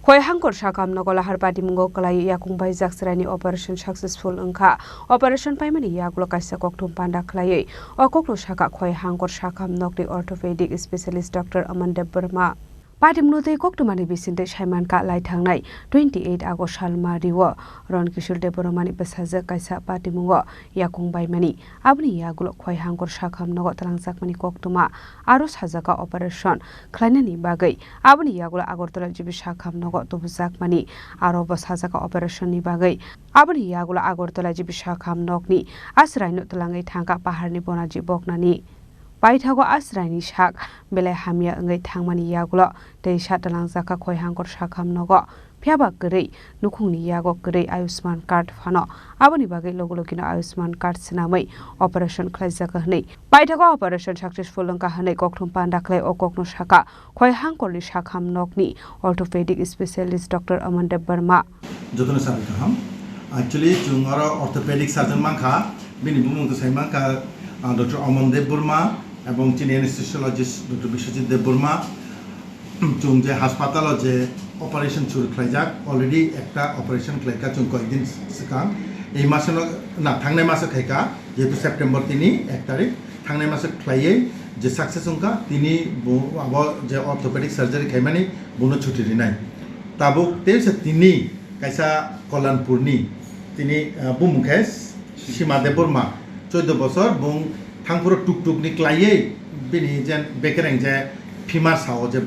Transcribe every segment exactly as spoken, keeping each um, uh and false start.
Khoi hangkor sakham nogo lahar patimungo kwlaiwi yakung baijak chwraini operation successful wngkha. Operation paimani yagulo kaisa kokthum panda khlaiwi o kokno sakha Khoi hangkor sakham nokni orthopedic specialist Doctor Aman Debbarma. Patimungno tei koktwmani bisingtwi saimankha lai thangnai twenty eight August salma rio Ron Kishore Debbarmani bwsajwk kaisa patimungo yakung baimani. Aboni yagulo Khoi hangkor sakham nogo twlangjakmani koktwma aro sajaka operation khlainani bagwi. Aboni yagulo Agartala G B sakham nogo tubujakmani aro bo sajaka operation ni bagwi. Aboni yagulo Agartala G B sakham nokni aswraino twlangwi thangkha paharni bonaji boknani. Paithago aswraini sak belai hamya wngwi thangmani yagulo tei sa twlangjakha Khoi hangkor sakham nogo. Phiyaba kwrwi nukhungni yago kwrwi Ayushman card phano. Aboni bagwi logi logino Ayushman card swnamwi operation khlaijakha hwnwi. Paithago operation successful wngkha hwnwi kokthum panda khlai o kokno sakha Khoi hangkorni sakham nokni orthopedic specialist Doctor Aman Debbarma. Jotono sabai kaham. Actually, chwng oro orthopedic surgeon mankha, bini bumung to sai mankha, ah, Doctor Aman Debbarma, ebong chini anesthesiologist Doctor Biswajit Debbarma. Chwng je hospital-o je operation churu khlaijak, already ekta operation khlaikha chwng koyekdin swkang. Ei masano, na, thangnai maso khaikha, jehetu September tini ek tarik, thangnai maso khlaiwi je success wngkha, tini bo, abo je orthopedic surgery khaimani, bono chuti rinai. Tabuk tei se tini kaisa Kollanpurni, tini, ah, bumung khe Sima Debbarma, choudo bosor, bung thangphuru tuk tuk ni klaiwi bini je bekereng je phimar sao je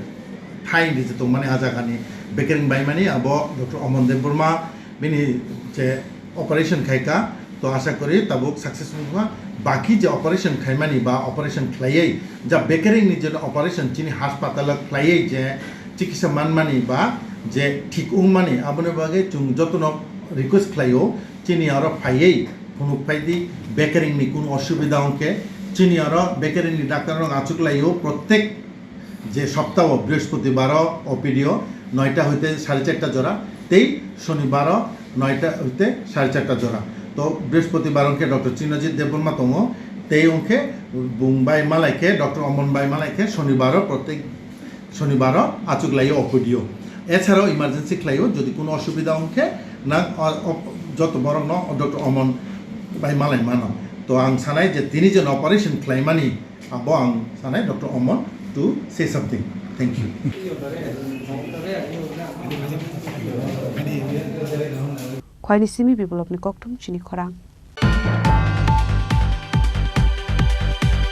thai di je tongmani ah jagani bekereng baimani abo Doctor Aman Debbarma bini je operation khaika, to asha kori tabuk success wngkha. Baki je operation khaimani ba operation khlaiwi ja bekereng ni je operation chini hospital o khlaiwi je chikitsa manmani ba je thik wngmani aboni bagwi chwng jotono request khlaio. Chini aro phaiwi phunuk phaidi, bekereng ni kunu osubida wngkhe chini aro bekereng ni doctor rok achuk laio. Protek je sopta o Brihospotibaro O P D o noita hoite sare charta jora tei Sonibaro noita hoite sare charta jora. To Brihospotibaro wngkhe Doctor Chinajit Debbarma tongo, tei wngkhe bung bai malai khe Doctor Omon bai malai khe Sonibaro protek Sonibaro achuk laio O P D o. Echarao emergency khlaio, jodi kuno osubida wngkhe nang o, o, joto borokno Doctor Omon bai malai mano. To ang sanai je tini je operation khlaimani, abo ang sanai Doctor Omon to say something. Thank you. Khwaini simi biplopni kokthum chini khorang.